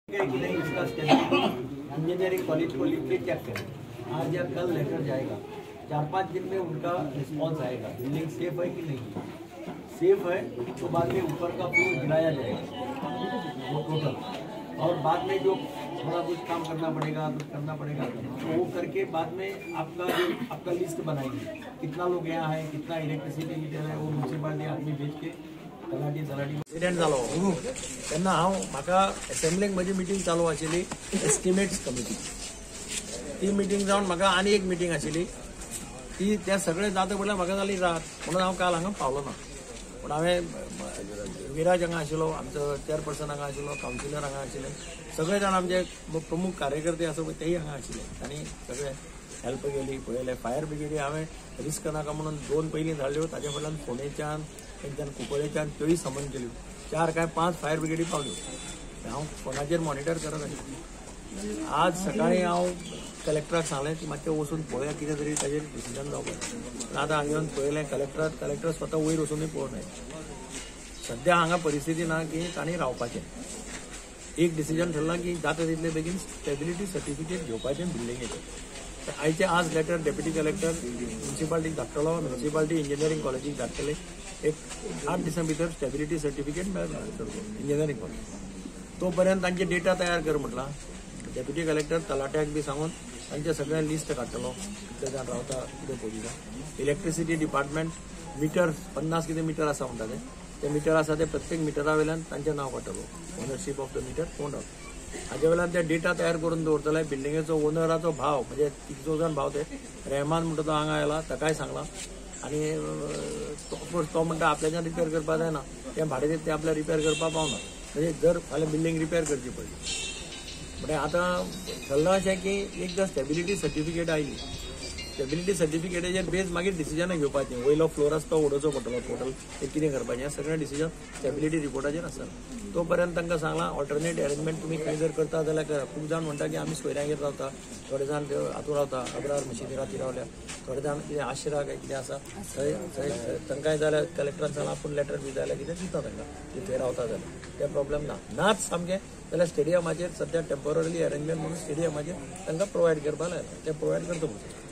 कि नहीं इसका इंजीनियरिंग कॉलेज को लिख के चेक करें। आज या कल लेटर जाएगा, 4-5 दिन में उनका रिस्पॉन्स आएगा, बिल्डिंग सेफ है कि नहीं। सेफ है तो बाद में ऊपर का फ्लोर गिराया जाएगा वो टोटल, और बाद में जो थोड़ा कुछ काम करना पड़ेगा, कुछ करना पड़ेगा तो वो करके बाद में आपका जो आपका लिस्ट बनाएंगे, कितना लोग यहाँ है, कितना इलेक्ट्रिसिटी मीटर है, वो म्युन्सिपाल्टी आदमी भेज के तलाटी तलाटी एक्सिडेंट जालो तेन्ना हांव म्हाका एसेंब्लीक म्हजी मिटींग चालू आशिल्ली एस्टिमेट्स कमिटी, ती मिटींग जावन म्हाका आनी एक मिटींग आशिल्ली, ती त्या सगळें जाता म्हणल्यार म्हाका जाली रात, म्हणून हांव काल हांगा पावलो ना। पूण हांवें विराज हांगा आशिल्लो, आमचो चेअरपर्सन हांगा आशिल्लो, कावन्सिलर हांगा आशिल्ले, सगळे जाण आमचे प्रमुख कार्यकर्ते आसा पळय तेय हांगा आशिल्ले, तांणी सगळे हेल्प केली पळयलें। फायर ब्रिगेडी हांवें रिस्क नाका म्हणून 2 पयलीं धाडल्यो, ताजे फाटल्यान फोंडेच्यान तेंच्यान कुंकळेच्यान त्योय समन केल्यो, 4 काय 5 फायर ब्रिगेडी पावल्यो। हांव फोनाचेर मॉनिटर करत आशिल्लो। आज सकाळीं हांव कलेक्टराक सांगलें की मातशें वचून पळोवया कितें तरी ताजेर डिसिजन जावपाक। आतां हांगा येवन पळयलें, कलेक्टर स्वता वयर वचूनय पळोवन आयले। सद्या हांगा परिस्थिती ना की तांणी रावपाचें, एक डिसिजन ठरलां की जाता तितले बेगीन स्टेबिलिटी सर्टिफिकेट घेवपाचें बिल्डिंगेचें। आयचे आज लेटर डेप्युटी कलेक्टर म्युन्सिपाल्टीक धाडटलो, म्युन्सिपाल्टी इंजिनियरींग कॉलेजीक धाडटले, एक 8 दिसां भितर स्टेबिलिटी सर्टिफिकेट मेळटलो इंजिनियरींग कॉलेज। तो पर्यंत तांचे डेटा तयार कर म्हटलां, डेप्युटी कलेक्टर तलाट्याक बी सांगून तांचे सगळें लिस्ट काडटलो, कितले जाण रावता, कितें पोजिशन। इलेक्ट्रिसिटी डिपार्टमेंट मिटर 50 कितें मिटर आसा म्हणटा ते मिटर आसा ते प्रत्येक मिटरा वयल्यान तांचें नांव काडटलो, ओनरशीप ऑफ the meter कोण रावता हाजे वयल्यान ते डेटा तयार करून दवरतले। बिल्डिंगेचो ओनराचो भाव म्हणजे तिगचो जाण भाव ते रेहमान म्हणटा तो हांगा आयला, ताकाय सांगलां, आनी ऑफकोर्स तो म्हणटा आपल्याच्यान रिपेर करपाक जायना, तें भाडें दिता तें आपल्याक रिपेर करपाक पावना, म्हणजे जर फाल्यां बिल्डींग रिपेर करची पडली। म्हणजे आतां ठरलां अशें की एकदां स्टेबिलिटी सर्टिफिकेट आयली, स्टेबिलिटी सर्टिफिकेटाचेर बेज मागीर डिसिजनां घेवपाचें, वयलो फ्लोर आसा तो उडोवचो पडटलो टोटल, ते कितें करपाचें हें सगळें डिसिजन स्टेबिलिटी रिपोर्टाचेर आसता। तो पर्यंत तांकां सांगलां ऑल्टरनेट अरेंजमेंट तुमी खंय जर करता जाल्यार करा। खूब जाण म्हणटा की आमी सोयऱ्यांगेर रावता, थोडे जाण हातूंत रावता, अब्रार मशिदी राती रावल्या, थोडे जाण कितें आश्रा काय कितें आसा थंय थंय तांकांय जाल्यार कलेक्टरान सांगलां आपूण लेटर बी जाल्यार कितें दिता तांकां की थंय रावता जाल्यार तें प्रॉब्लम ना। नाच सामकें जाल्यार स्टेडियमाचेर सद्या टेम्पोररी अरेंजमेंट म्हणून स्टेडियमाचेर तांकां प्रोवायड करपाक लायलां, तें प्रोवायड करता म्हणून।